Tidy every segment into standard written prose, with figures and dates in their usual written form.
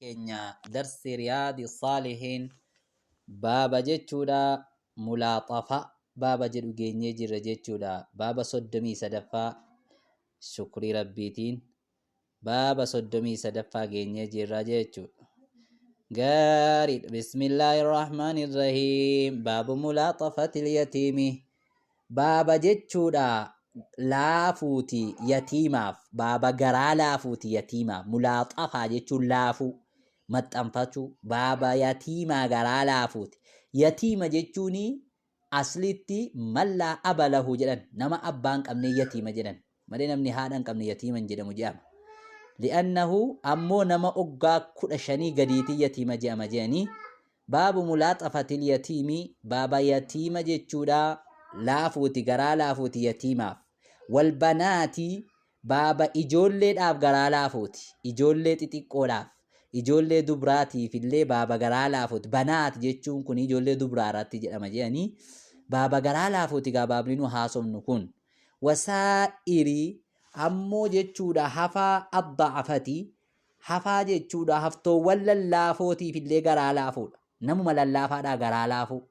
Keenya darsi Riyaadi Saalihiin baaba jechuudha, mulaaxafa baaba jedhu geenyee jirra jechuudha. Baaba 33ffaa, shukrii Rabbiitiin baaba 33ffaa geenyee jirra jechuudha. Gaariidha. Bismillaahi Rahmaani Rahiim. Baabu mulaaxafatil yatiimi. Baaba jechuudha laafuuti yatiimaaf, baaba garaa laafuuti yatiimaaf. Mulaaxafaa jechuun laafuu, maxxanfachuu, baaba yatiimaa garaa laafuuti. Yatiima jechuun aslitti mallaa aba lahu jedhan, nama abbaa hin qabne yatiima jedhan malee namni haadha hin qabne yatiima hin jedhamu jedhama. Li'annahu ammoo nama oggaa 15 gadiitii yatiima jedhama jedhanii. Baabu mulaaxafatil yatiimi, baaba yatiima jechuudha laafuuti, garaa laafuuti yatiimaaf. Wal banaati, baaba ijoolleedhaaf garaa laafuuti, ijoollee xixiqqoodhaaf, ijoollee dubraatiifillee baaba garaa laafuuti. Banaat jechuun kun ijoollee dubraa irratti jedhama jedhanii, baaba garaa laafuuti gaa baabni nu haasofnu kun. Wasaa'iri ammoo jechuudha hafaa adda'afati, hafaa jechuudha haftoowwan lallaafootiif illee garaa laafuudha. Namuma lallaafaadhaa garaa laafuu.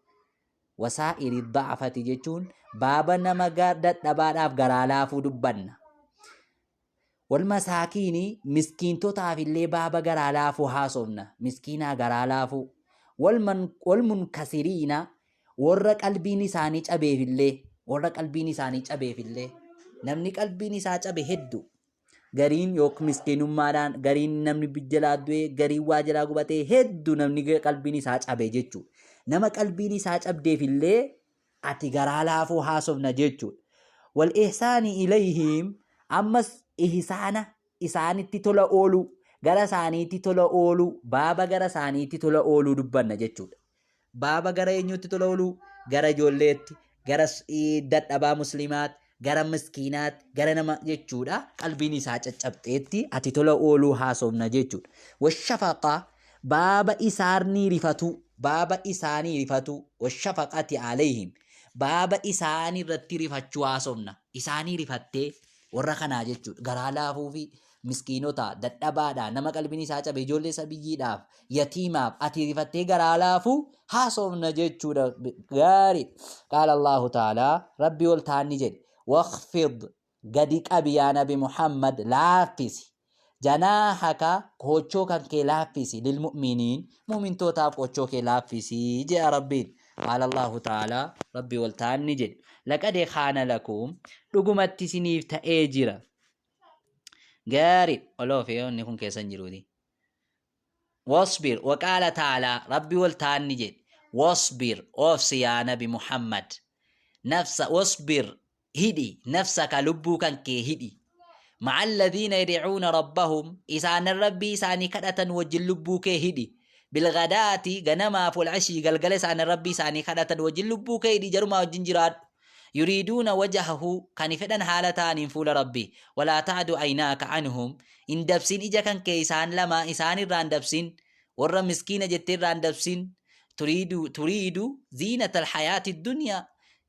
Wasaa'iri da'afati jechuun baaba nama dadhabaadhaaf garaa laafuu dubbanna. Wal masaakiini, miskiintotaaf illee baaba garaa laafuu haasofna. Miskiinaa garaa laafuu. Wal munkasiriina, warra qalbiin isaanii cabeef illee, warra qalbiin isaanii cabeef illee, namni qalbiin isaa cabe hedduu. Gariin yookiin miskiinummaadhaan, gariin namni jalaa du'e, gariin waa jalaa gubatee, hedduu namni qalbiin isaa cabe jechuudha. Nama qalbiin isaa cabdeef illee ati garaa laafuu haasofna jechuudha. Wal ihsaani ilayhim, ammas ihsaana isaanitti tola ooluu, gara isaaniitti tola ooluu, baaba gara isaaniitti tola ooluu dubbanna jechuudha. Baaba gara eenyuutti tola ooluu? Gara ijoolleetti, gara dadhabaa muslimaatti, gara miskiinaatti, gara nama jechuudha. Qalbiin isaa caccabxeetti ati tola ooluu haasofna jechuudha. Washafaqa, baaba isaanii rifatuu, baaba isaanii rifatuu, washafaqati alayhim, baaba isaanii irratti rifachuu haasofna. Isaanii rifattee warra kanaa jechuudha. Garaa laafuu fi miskiinota, dadhabaadha, nama qalbiin isaa cabe, ijoollee sabiyyiidhaaf, yatiimaaf ati rifattee garaa laafuu haasofna jechuudha. Gaarii. Qaala Allahu ta'aalaa, Rabbi ol ta'an ni jedhe: Waqfid, gadi qabi, yaa Nabi Muhammad, laaffisi. Janaahaka, qoochoo kan kee laaffisi, lilmu'miniin, mu'mintootaaf qoochoo kee laaffisi jedha Rabbiin. Qaala Allahu ta'aalaa, Rabbi ol ta'an ni jedhe: Laqad kaana lakum, dhugumatti isiniif ta'ee jira. Gaarii oloofi inni kun keessa hin jiruuti. Wasbir, waqaala ta'aalaa, Rabbi ol ta'an ni jedhe: Wasbir, obsi yaa Nabi Muhammad, nafsa, wasbir, hidhi, nafsaka, lubbuu kan kee hidhi, ma'a alladhiina yad'uuna rabbahum, isaanan Rabbii isaanii kadhatan wajjin lubbuu kee hidhi, bilghadaati, ganamaaf, wal ashii, galgala, isaanan Rabbii isaanii kadhatan wajjin lubbuu kee hidhi, jarumaa wajjin jiraadhu, yuriiduuna wajahahu, kan fedhan haala ta'aniin fuula Rabbii. Walaa ta'du aynaaka anhum, hin dabsin ija kan kee isaan lama isaan irraa hin dabsin, warra miskiina jettee irraa hin dabsin, turiidu ziinata alhayaati dunyaa,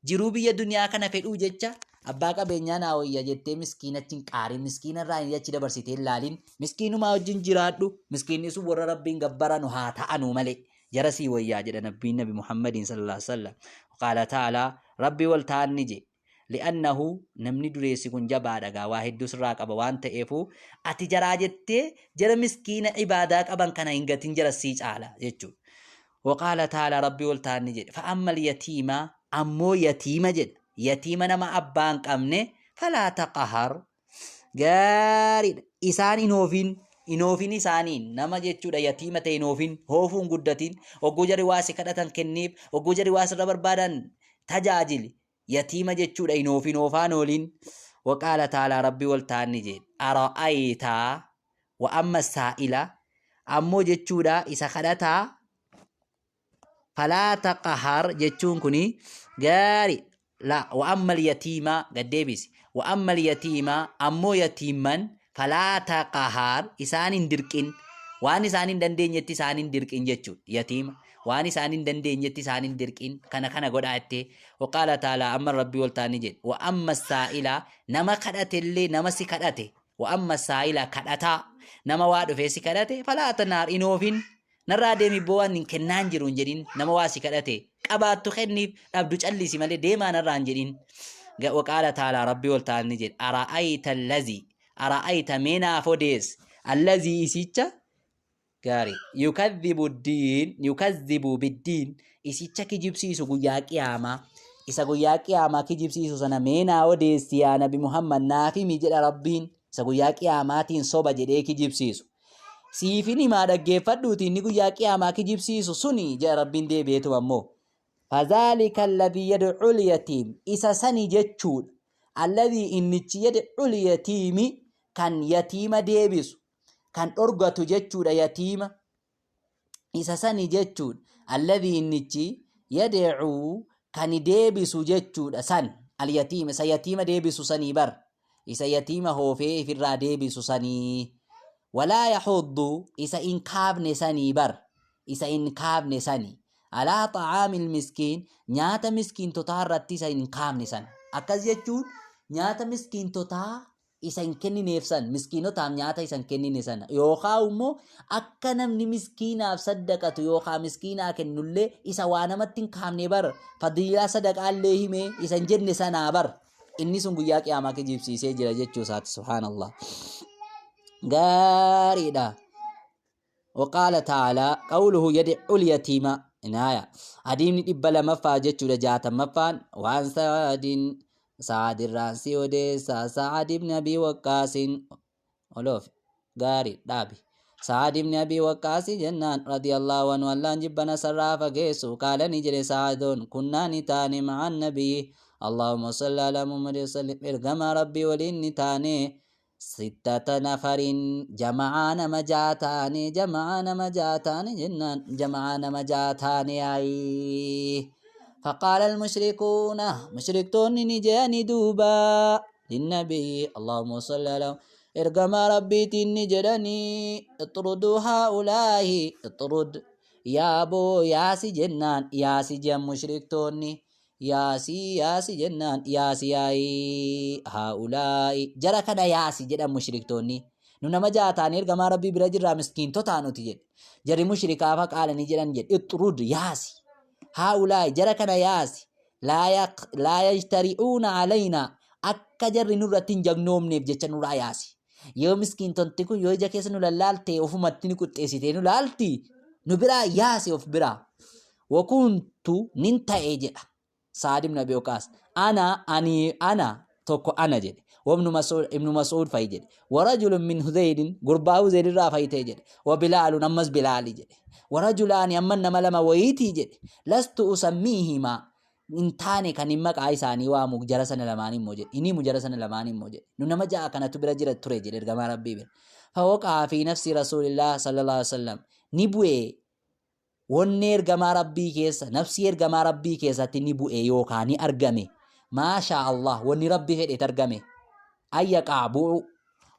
jiruu biyya duniyaa kana fedhuu jecha abbaa qabeenyaa naa wayya jettee miskiinatti hin qaarin, miskiina irraa hin achi dabarsitee hin laalin, miskiinumaa wajjin jiraadhu, miskiinni sun warra Rabbiin gabbaranu haa ta'anuu malee jara sii wayyaa jedha nabbiin Nabi Muhammadiin sallallahu alaihi wasallam. Qaala ta'aalaa, Rabbi wal ta'an ni jedhe: Li'annahu namni dureessi kun jabaadha gaa, waa hedduu sirraa qaba waan ta'eefu ati jaraa jettee jara miskiina ibaadaa qaban kana hin gatin, jara sii caala jechuudha. Waqaala ta'aalaa, Rabbi wal ta'an ni jedhe: fa'ammal yatiima, ammoo yatiima jedha, yatiima nama abbaa hin qabne, falaa taqahar, gaariidha, isaan hin hoofin, hin hoofin isaaniin, nama jechuudha yatiima ta'e hin hoofin, hoofuu hin guddatin. Hogguu jarri waa si kadhatan kenniif, hogguu jarri waa sirra barbaadan tajaajili. Yatiima jechuudha hin hoofin, hoofaan oolin. Waqaala taalaa, Rabbi wal ta'an ni jedhe: ara'ayta, wa amma saa'ila, ammoo jechuudha isa kadhataa, falaa taqahar jechuun kuni gaari la. Wa amma yatiima gad deebisi. Wa amma yatiima, ammoo yatiimman, falaa taqahar, isaan hin dirqin, waan isaan hin dandeenyetti isaan hin dirqin jechuudha. Yatiima waan isaan hin dandeenyetti isaan hin dirqin, kana kana godhaa jettee. Waqaala taalaa, amma Rabbii ol ta'anii jedhe: wa amma saa'ila, nama kadhatellee, nama si kadhate, wa amma saa'ila, kadhataa Nama waa dhufee si kadhate falaa tanhaar hin oofin. Narraa deemi boo waan hin kennaan jiru hin jedhin. Nama waa si kadhate qabaattu kenniif, dhabdu callisi malee deemaa narraa hin jedhin. Waqaala taalaa, Rabbii ol ta'an ni jedhe: ara'ayta allazii, ara'ayta, mee naaf odeessi, allazii, isicha gaarii, yukadhibu diin, yukadhibu biddiin, isicha kijibsiisu guyyaa qiyaamaa, isa guyyaa qiyaamaa kijibsiisu sana mee naa odeessi yaa Nabi Muhammad, naaf himi jedha Rabbiin. Isa guyyaa qiyaamaatiin soba jedhee kijibsiisu siifin himaa, dhaggeeffadhuuti. Inni guyyaa qiyaamaa kijibsiisu suni jedha Rabbiin deebi'eetuma ammoo: fadhaalika alladhii yad'ul yatiim, isa sani jechuudha, alladhii, innichi, yad'ul yatiimi, kan yatiima deebisu, kan dhorgatu jechuudha. Yatiima isa sani jechuudha. Alladhii, innichi, yad'uu, kan deebisu jechuudha san, alyatiima, isa yatiima deebisu sanii bar, isa yatiima hoofee ifirraa deebisu sanii. Walaa yaxuddu, isa in kaafne sanii bar, isa in kaafne sanii, alaa xacaamil miskiin, nyaata miskiintotaa irratti isa hin kaafne san. Akkas jechuun nyaata miskiintotaa isa hin kennineef san, miskiinotaaf nyaata isa hin kennine sana, yookaan immoo akka namni miskiinaaf saddaqatu yookaan miskiinaa kennullee isa waa namatti hin kaafne bar, fadiilaa sadaqaallee himee isa hin jenne sanaa bar, inni sun guyyaa qiyaamaa kijibsiisee jira jechuu isaati. Subhaanallah, gaariidha. وقال تعالى قوله يدعو اليتيم نايا حديثni 200ffaa jechuudha, 60ffaan. Waan Sa'adin, Sa'ad irraan si odeessa, Sa'ad ibn Abi Waqqaasin oloof gaarii dhaabi. Sa'ad ibn Abi Waqqaasi jennaan, radiyallahu anhu, Allaan jibbana sarraa fageessu, qaala, ni jedhe Sa'adoon: kunnaa, ni taane, ma'a nabiyyi, Allahumma salli ala Muhammad wa sallim, ergamaa Rabbii waliin ni taane, sittata nafarin, jama'aa nama ja'a taane. Jama'aa nama ja'a taane jennaan, jama'aa nama ja'a taane yaayi. فقال المشركون، mushriktoonni ni je'ani duuba، للنبي، اللهم صل على، ergamaa Rabbiitiin ni jedhanii: اطردوا هؤلاء، اطرد، yaaboo yaasi jennaan, yaasi je'an mushriktoonni. Yaasii, yaasi jennaan, yaasi yaa'ii, هؤلاء, jara kana yaasi jedhan mushriktoonni. Nu nama ja'a taanee ergamaa Rabbii bira jirraa, miskiintotaa nuti jedhe jarri mushrikaa. Faqaalanii jedhan jedhe: اطرد, yaasi, هؤلاء, jara kana yaasi, لا يجترئون علينا, akka jarri nurratti hin jagnoomneef jecha nurraa yaasi. Yoo miskiintonti kun yoo ija keessa nu lallaalte ofumatti ni qixxeessitee nu laalti, nu biraa yaasi of biraa. وكنت, nin ta'e jedha Saad ibn Abi Waqaas, أنا, ani, أنا, tokko ana jedhe, وابن مسعود, Ibnu Mas'uud fa'i jedhe, ورجل من هذيل, gurbaa Huzeyl irraa fa'i ta'e jedhe, وبلال, ammas Bilaali jedhe, ورجلان, amman nama lama wayiitii jedhe, لست أسميهما, hin taane kan hin maqaa isaanii waamu jara sana lamaan immoo jedhe, inni himu jara sana lamaan immoo jedhe. Nu nama ja'a kanatu bira jira ture jedhe ergamaa Rabbii bira. فوقع في نفس رسول الله صلى الله عليه وسلم, ni bu'e wanni ergamaa Rabbii keessa, nafsii ergamaa Rabbii keessatti ni bu'e yookaan ni argame, ما شاء الله, wanni Rabbi fedhe argame, أن يقع, bu'u,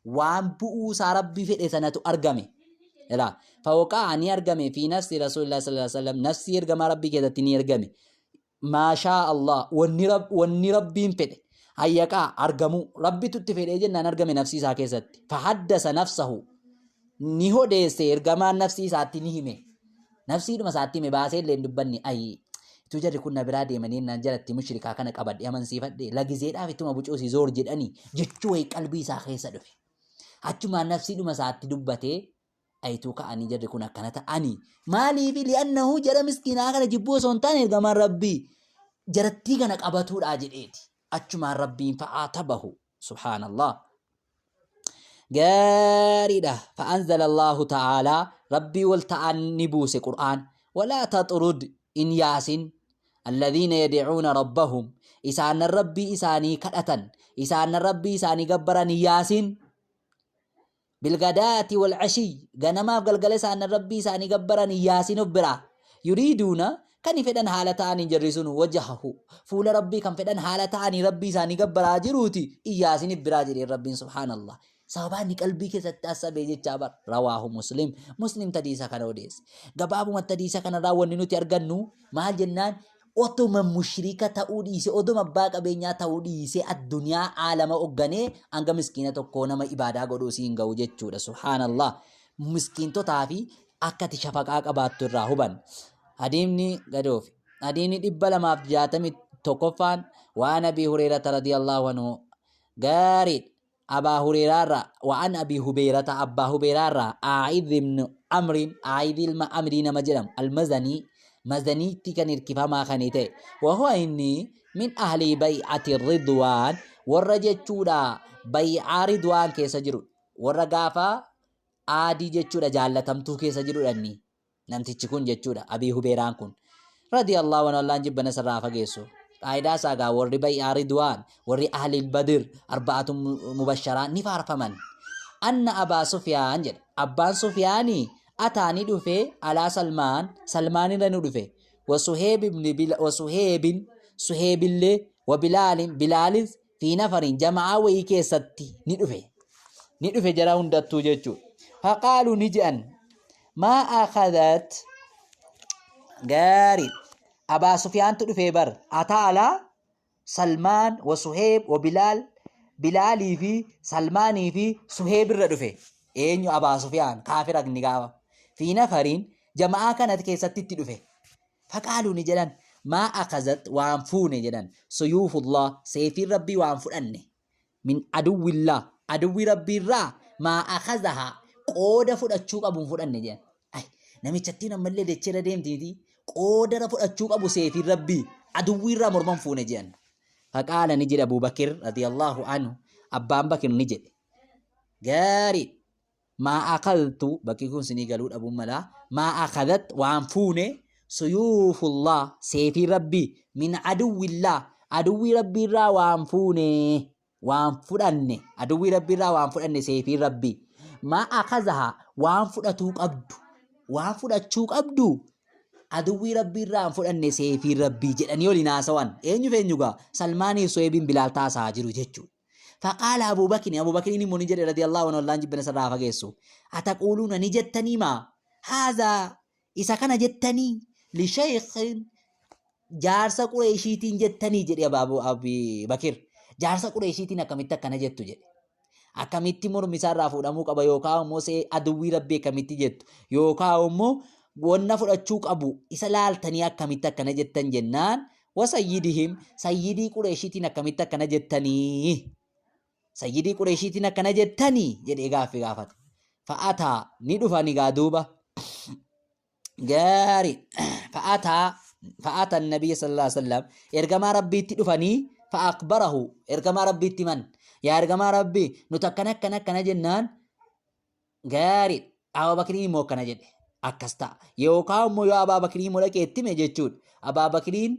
waan bu'uu isaa Rabbi fedhe sanatu argame. Ilaa, فوقع, ni argame, في نفس رسول الله صلى الله عليه وسلم, nafsii ergamaa Rabbii keessatti ni argame, ما شاء الله, wanni Rabbiin fedhe, أن يقع, argamu Rabbitu itti fedhee jennaan argame nafsii isaa keessatti. فحدث نفسه, ni odeesse ergamaan, nafsii isaatti ni hime, nafsiidhuma isaatti hime, baasee illee hin dubbanne. Ayi, ituu jarri kun na biraa deemanii naan jalatti mushrikaa kana qabadhe amansiifadhe lagizeedhaaf ittuma bucuusi zoor jedhanii jechuu wayii qalbii isaa keessa dhufe. Achumaan nafsiidhuma isaatti dubbatee, ayituu ka'anii jarri kun akkana ta'anii maaliif? لأنه jara miskiinaa kana jibbuu osoo hin taane ergamaan Rabbii jarattii kana qabatuudha jedheeti. Achumaan Rabbiin فعاتبه, سبحان الله, gaariidha. فأنزل الله تعالى, Rabbii wal ta'an ni buuse Qur'aan: ولا تطرد, in yaasin, الذين يدعون ربهم, isaanan Rabbii isaanii kadhatan, isaanan Rabbii isaanii gabbaran hin yaasin, بالغداة والعشي, ganamaaf galgala isaanan Rabbii isaanii gabbaran hin yaasin of biraa, يريدون, kan fedhan haala ta'anii, jarri sun, وجهه, fuula Rabbii kan fedhan haala ta'anii Rabbii isaanii gabbaraa jiruuti hin yaasin if biraa jedheen Rabbiin. سبحان الله, sababaa inni qalbii keessatti asabee jechaa bar. رواه مسلم, Muslim hadiisa kana odeesse. Gabaabumatti hadiisa kanarraa wanni nuti argannu maal jennaan, Otuma mushrika ta'uu dhiise, oduma abbaa qabeenyaa ta'uu dhiise, addunyaa aalama hogganee hanga miskiina tokkoo nama ibaadaa godhuu siin ga'u jechuudha. Subhaanallah. Miskiintotaa fi akka ati shafaqaa qabaattu irraa huban. Hadiimni gadoofi. Hadiimni 261ffaan waan Abii Hureerata radiyallahu anhu gaariidha. Abaa Hureeraarraa wa'an Abii Hubeerata Abbaa Hubeeraarraa Aa'id ibn Amriin Aa'id ilma Amrii nama jedhamu Almazanii Mazaniitti kan hirkifamaa kan ta'e wahuwa inni min ahlii bay'ati ridwaan warra jechuudha bay'aa ridwaan keessa jiru warra gaafa aadii jechuudha jaallatamtuu keessa jirudha inni Namtichi kun jechuudha Abii Hubeeraan kun radiyallahu anhu Allaan jibbana isarraa haa fageessu. Qaayidaa isaa gaa warri bay'aa ridwaan warri ahlil badir arba'atu mubasharaa ni faarfaman. Anna Abaa Sufyaan jedha. Abbaan Sufyaanii ataa ni dhufe alaa Salmaan Salmaan irra ni dhufe. Wa Suheeb ibn Bila wa Suheebin Suheebillee wa Bilaalin Bilaalis fi nafarin jama'aa wayii keessatti ni dhufe. Ni dhufe jara hundattuu jechuudha. Faqaalu ni je'an maa akhadat gaarii Abaa Sufiyaantu dhufee bar ataa alaa Salmaan wa Suheeb wa Bilaal Bilaalii fi Salmaanii fi Suheeb irra dhufe eenyu Abaa Sufiyaan kaafira inni gaafa fi nafariin jama'aa kanatti keessatti itti dhufe Faqaaluu ni jedhan, maa akhazat waan fuune jedhan, suyuufullah seeyfiin Rabbii waan fudhanne, min aduwwillaah aduwwii Rabbii irraa maa akhazahaa qooda fudhachuu qabu hin fudhanne jedhan. Ay, namichattiin ammallee dacheerra deemti miti qooda fudhachuu qabu seeyfiin Rabbii aduwwii irraa morma hin fuune jedhan. Faqaala ni jedhe Abuu Bakir radiyallahu anhu abbaan Bakir ni jedhe. Gaarii Maa akaltu bakki kun sinii galuu dhabuun mala maa akadat waan fuune suyuufullah seefiin rabbii min aduwwillah aduwwii rabbii irraa waan fuune waan fudhanne aduwwii rabbii irraa waan fudhanne seefiin rabbii maa akazaha waan fudhatuu qabdu waan fudhachuu qabdu aduwwii rabbii irraa hin fudhanne seefiin rabbii jedhanii waliin haasawan eenyuuf eenyu gaa salmaaniif suheebiin bilaal taasaa jiru jechuudha. Faqaala Abuu Bakri, Abuu Bakriin immoo ni jedhe radiyallahu anhu Allahan jibbina isarraa haa fageessu. Ataquuluuna ni jettanii maa? Haazaa isa kana jettanii li sheekhin jaarsa Qureeshiitiin jettanii jedhe Abu Bakir. Jaarsa Qureeshiitiin akkamitti akkana jettu jedhe. Akkamitti mormi isaarraa fuudhamuu qaba yookaan immoo see aduwwii rabbii akkamitti jettu yookaan immoo wanna fudhachuu qabu isa laaltanii akkamitti akkana jettan jennaan Wa sayyidihim, sayyidii Qureeshiitiin akkamitti akkana jettanii? Sayyidii Qureeshiitiin akkana jettanii? Jedhee gaaffii gaafate. Fa'ataa ni dhufani gaa duuba. Gaarii. Fa'ataa fa'ata nabiyya sallallahu alaihi wasallam ergamaa rabbiitti dhufanii fa'akbarahu ergamaa rabbiitti himan. Yaa ergamaa rabbii nuti akkana akkana akkana jennaan Gaarii. Abaa Bakriin immoo akkana jedhe. Akkas ta'a. Yookaan immoo yoo Abaa Bakriin immoo dhaqee itti hime jechuudha. Abaa Bakriin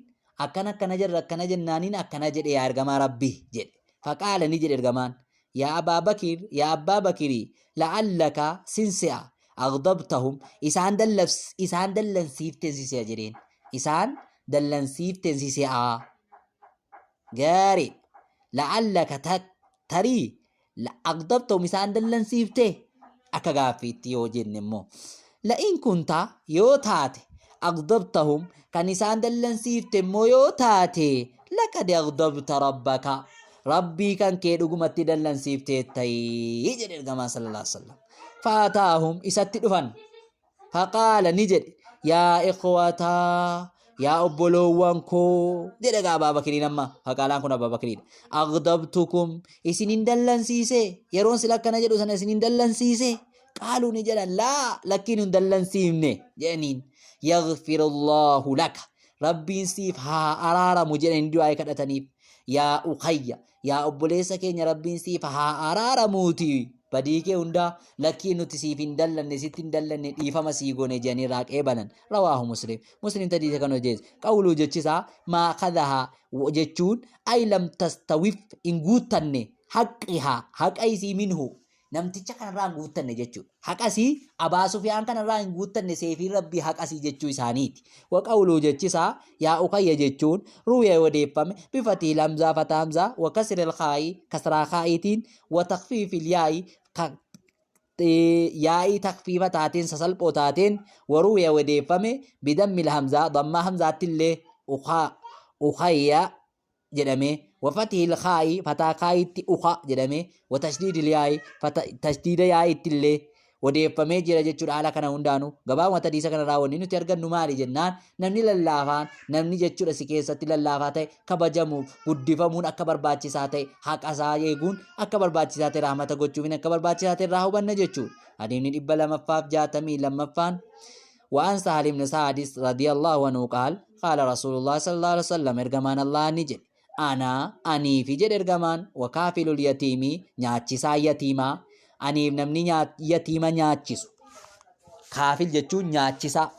akkana akkana jedha akkana jennaaniin akkana jedhe yaa ergamaa Rabbii jedhe. Faqaala ni jedhe ergamaan. Yaa Abaa Bakir yaa Abbaa Bakirii la'allaka sin se'a aghdabtahum isaan dallabs isaan dallansiifteen si se'a jedheen. Isaan dallansiifteen si se'a. Gaarii. La'allaka tarii Aghdabtahum isaan dallansiifte akka gaaffiitti yoo jenne immoo la'in kunta yoo taate aghdabtahum kan isaan dallansiifte immoo yoo taate laqad aghdabta rabbaka rabbii kan kee dhugumatti dallansiifteettayi jedhe ergamaan sallallahu alaihi wasallam faataahum isatti dhufan Faqaala ni jedhe yaa ikhwataa yaa obboloowwan koo jedhe gaa Abaa Bakiriin amma faqaalaan kun Abaa Bakiriidha. Aghdabtukum isin hin dallansiise yeroon sila akkana jedhu sana isin hin dallansiise qaaluu ni jedhan laa lakkiin hin dallansiifne jedhaniin yaghfirullahu laka rabbiin siif haa araaramu jedhanii du'aa kadhataniif yaa ukhayya Yaa obboleessa keenya Rabbiin siif haa araaramuuti badii kee hundaa lakkii nuti siif hin dallanne sitti hin dallanne dhiifama sii goone jedhanii irraa qeebalan rawaahu muslim muslim tadiisa kan hojjees qawluu jechisaa maa kadahaa jechuun ay lam tastawif hin guuttanne haqqihaa haqa isii minhu Namticha kanarraa hin guuttanne jechuudha. Haqasii Abaa Sufiyaan kanarraa hin guuttanne seefiin Rabbii haqasii jechuu isaaniiti. Wa qawluu jechisaa yaa ukayya jechuun ruwiya odeeffame bifatii hamzaa fataa hamzaa wa kasril kaa'i kasraa kaa'iitiin wa takfiifil yaa'i yaa'ii takfiifa taateen sasalphoo taateen wa ruwiya odeeffame bidammil hamzaa dammaa hamzaattillee Ukaa Ukayya jedhamee, wa fatihil khaa'i fataa khaa'itti uka jedhamee, wa tashdiidil yaa'i tashdiida yaa'itti illee odeeffamee jira jechuudha. Haala kana hundaanuu gabaabumatti hadiisa kanarraa wanni nuti argannu maali jennaan, namni lallaafaan, namni jechuudha si keessatti lallaafaa ta'e kabajamuuf guddifamuun akka barbaachisaa ta'e, haqa isaa eeguun akka barbaachisaa ta'e, rahmata gochuufiin akka barbaachisaa ta'e irraa hubanna jechuudha. Hadiisni 262ffaan, وعن سهل بن سعد رضي الله عنه قال قال رسول الله صلى الله عليه وسلم، ergamaan Allah ni jedhe، أنا anii fi jedhe ergamaan، وكافل اليتيم nyaachisaa yatiimaa, aniif namni yatiima nyaachisu. كافل jechuun nyaachisaa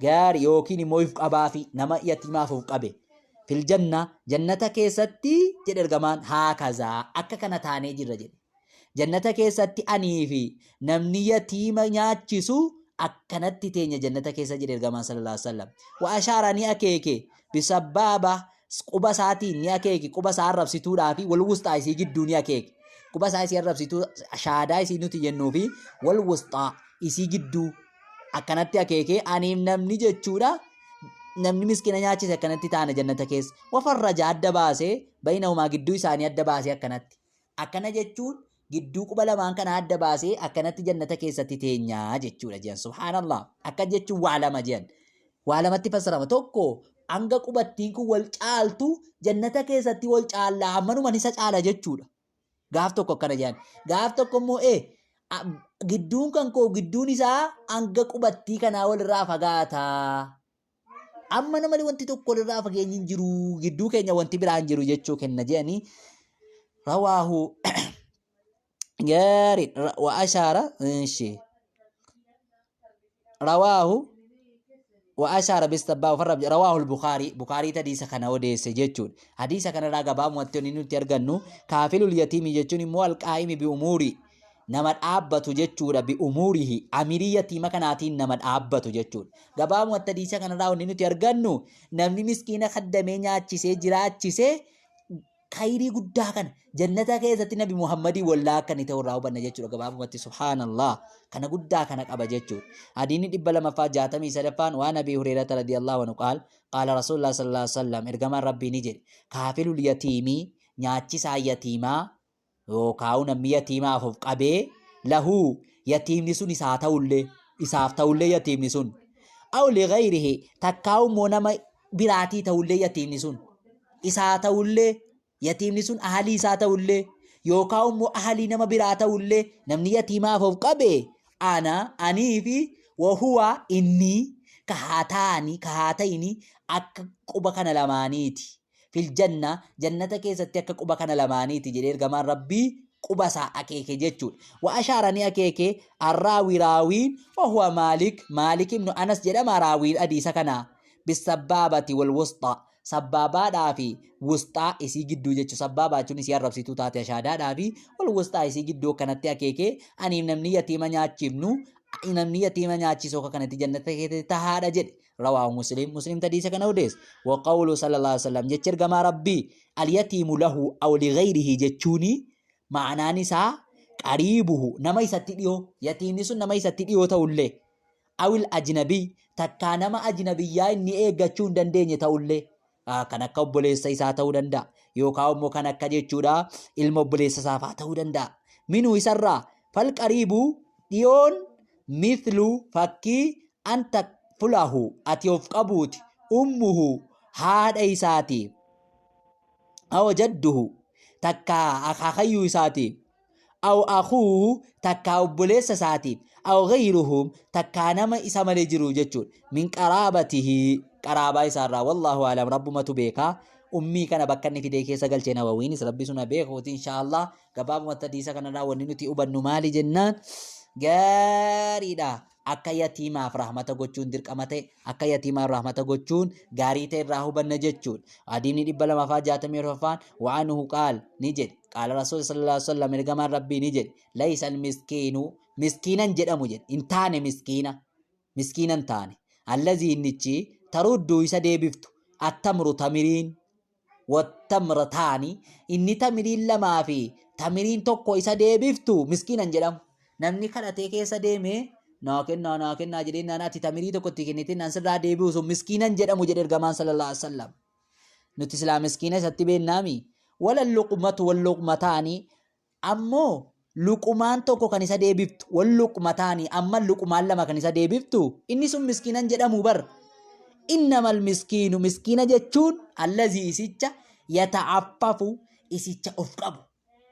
gaarii yookiin immoo if qabaa fi nama yatiimaaf of qabe، في الجنة jannata keessatti jedhe ergamaan، هكذا akka kana taanee jirra jedhe. Jannata keessatti anii fi namni yatiima nyaachisu akkanatti teenya jannata keessa jedhe ergamaan صلى الله عليه وسلم. وأشار ni akeeke، بالسبابة quba isaatiin ni akeeke, quba isaa arrabsituudhaa fi والوسطى isii gidduu ni akeeke. Quba isaa isii arrabsituu, shaadaa isii nuti jennuu fi والوسطى isii gidduu akkanatti akeeke. Aniif namni jechuudha namni miskiina nyaachise akkanatti taana jannata keessa. وفرج adda baasee، بينهما gidduu isaanii adda baasee akkanatti. Akkana jechuun gidduu quba lamaan kana adda baasee akkanatti jannata keessatti teenyaa jechuudha jedhan. سبحان الله. Akka jechuun waa lama jedhan. Waa lamatti fassarama. Tokko, hanga qubattiin kun wal caaltu jannata keessatti wal caallaa, hammanuman isa caala jechuudha. Gaaf tokko akkana jedhan. Gaaf tokko immoo gidduun kan koo gidduun isaa hanga qubattii kanaa walirraa fagaata. Amma nama wanti tokko walirraa fageenyi hin jiru, gidduu keenya wanti biraa hin jiru jechuu kenna jedhanii. رواه gaarii وأشار እሺ رواه وأشار بالسبابة وفرج. رواه البخاري. Bukaarii hadiisa kana odeesse jechuudha. Hadiisa kanarraa gabaabumatti wanni nuti argannu, كافل اليتيم jechuun immoo القائم بأموره nama dhaabbatu jechuudha. بأموره amirii yatiima kanaatiin nama dhaabbatu jechuudha. Gabaabumatti hadiisa kanarraa wanni nuti argannu, namni miskiina kaddamee nyaachisee jiraachisee khayrii guddaa kana jannata keessatti Nabi Muhammadii wallaa akka inni ta'u irraa hubanna jechuudha. Gabaabumatti سبحان الله kana guddaa kana qaba jechuudha. Hadiisni 263ffaan, وعن أبي هريرة رضي الله عنه قال قال رسول الله صلى الله عليه وسلم، ergamaan Rabbii ni jedhe، كافل اليتيم nyaachisaa yatiimaa yookaan namni yatiimaaf of qabee، له yatiimni sun isaa ta'ullee, isaaf ta'ullee yatiimni sun، أو لغيره takkaa immoo nama biraatii ta'ullee, yatiimni sun isaa ta'ullee, yatiimni sun ahalii isaa ta'ullee yookaan immoo ahalii nama biraa ta'ullee, namni yatiimaaf of qabe، أنا anii fi وهو inni كهاتان كهاتين akka quba kana lamaaniiti في الجنة jannata keessatti akka quba kana lamaaniiti jedhee ergamaan Rabbii quba isaa akeeke jechuudha. وأشار ni akeeke الراوي raawiin، وهو مالك Maalik ibnu Anas jedhama raawiin hadiisa kanaa، بالسبابة والوسطى sabbaabaadhaa fi wusxaa isii gidduu jechuudha. Sabbaabaa jechuun isii arrabsituu taate ashaadaadhaa fi والوسطى isii gidduu kanatti akeeke. Aniif namni yatiima nyaachifnu, namni yatiima nyaachisu akka kanatti jannata keessatti tahaadha jedhe. رواه مسلم. Muslim hadiisa kana odeesse. وقوله صلى الله عليه وسلم jecha ergamaa Rabbii، اليتيم له أو لغيره jechuuni ma'anaan isaa قريبه nama isatti dhiyoo, yatiimni sun nama isatti dhiyoo ta'ullee، أو الأجنبي takkaa nama ajnabiyyaa inni eeggachuu hin dandeenye ta'ullee, kan akka obboleessa isaa ta'uu danda'a yookaan immoo kan akka jechuudha ilma obboleessa isaa fa'aa ta'uu danda'a. منه isarraa، فالقريب dhiyoon، مثل fakkii، أن تكفله ati of qabuuti، أمه haadha isaatiif، أو جده takkaa akaakayyuu isaatiif، أو أخوه takkaa obboleessa isaatiif، أو غيرهم takkaa nama isa malee jiru jechuudha، من قرابته qaraabaa isaarraa. والله أعلم rabbumatu beekaa. Ummii kana bakka inni fidee keessa galchee Nawawiinis Rabbi suna beekuuti إن شاء الله. Gabaabumatti hadiisa kanarraa wanni nuti hubannu maali jennaan, gaariidha, akka yatiimaaf rahmata gochuun dirqama ta'e, akka yatiimaaf rahmata gochuun gaarii ta'e irraa hubanna jechuudha. Hadiisni 264ffaan, وعنه قال ni jedhe، قال رسول صلى الله عليه وسلم ergamaan Rabbii ni jedhe، ليس المسكين miskiinan jedhamu jedhe hin taane, miskiina miskiinan taane، الذي innichi، ترده isa deebiftu، التمر tamiriin، والتمرتان inni tamiriin lamaa fi tamiriin tokko isa deebiftu miskiinan jedhamu. Namni kadhatee keessa deeme Naa kennaa naa kennaa jedhee naan ati tamirii tokko itti kennitee naan sirraa deebi'u sun miskiinan jedhamu jedhe ergamaan sallallahu alaihi wasallam. Nuti silaa miskiina isatti beeknaami. Wala luqmatu wal luqmataani ammoo luqumaan tokko kan isa deebiftu wal luqmataani amma luqumaan lama kan isa deebiftu inni sun miskiinan jedhamu bar. Innamal miskiinu miskiina jechuun allazii isicha yata'affafu isicha of qabu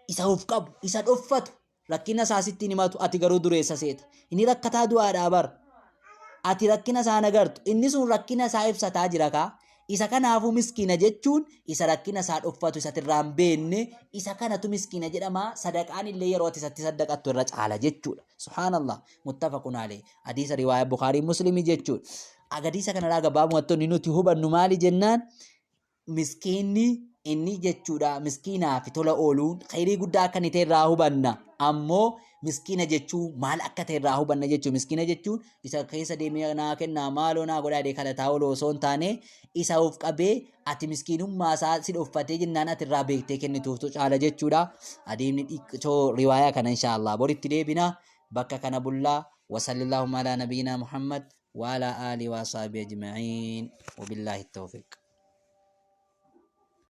isa of qabu isa dhoffatu rakkina isaa sitti hin himatu ati garuu dureessa seeta. Inni rakkataa du'aadhaa bar. Ati rakkina isaa hin agartu. Inni sun rakkina isaa ibsataa jira kaa. Isa kanaafuu miskiina jechuun isa rakkina isaa dhoffatu isa irraa hin beekne isa kanatu miskiina jedhama. Sadaqaan illee yeroo ati isatti saddaqattu irra caala jechuudha. Subhaanallah. Muttafaqun alayhi. Hadiisa riwaayaa Bukaarii Muslimii jechuudha. Hadiisa kanarraa gabaabumatti wanni nuti hubannu maali jennaan Miskiinni inni jechuudha miskiinaa fi tola ooluun khayrii guddaa akka inni ta'e irraa hubanna. Ammoo miskiina jechuun maal akka ta'e irraa hubanna jechuudha. Miskiina jechuun isa keessa deemee naa kennaa maaloo naa godhaa jedhee kadhataa oolu osoo hin taane isa of qabee ati miskiinummaa isaa si dhoffatee jennaan ati irraa beektee kennituuftu caala jechuudha. Adeemni dhiqoo riwaayaa kana inshaallah boritti deebina. Bakka kana bullaa. Wasallillahumma alaa nabiyyinaa Muhammad wa alaa aalii wa asaabii ajma'iin. Wabillaahi tawfiq.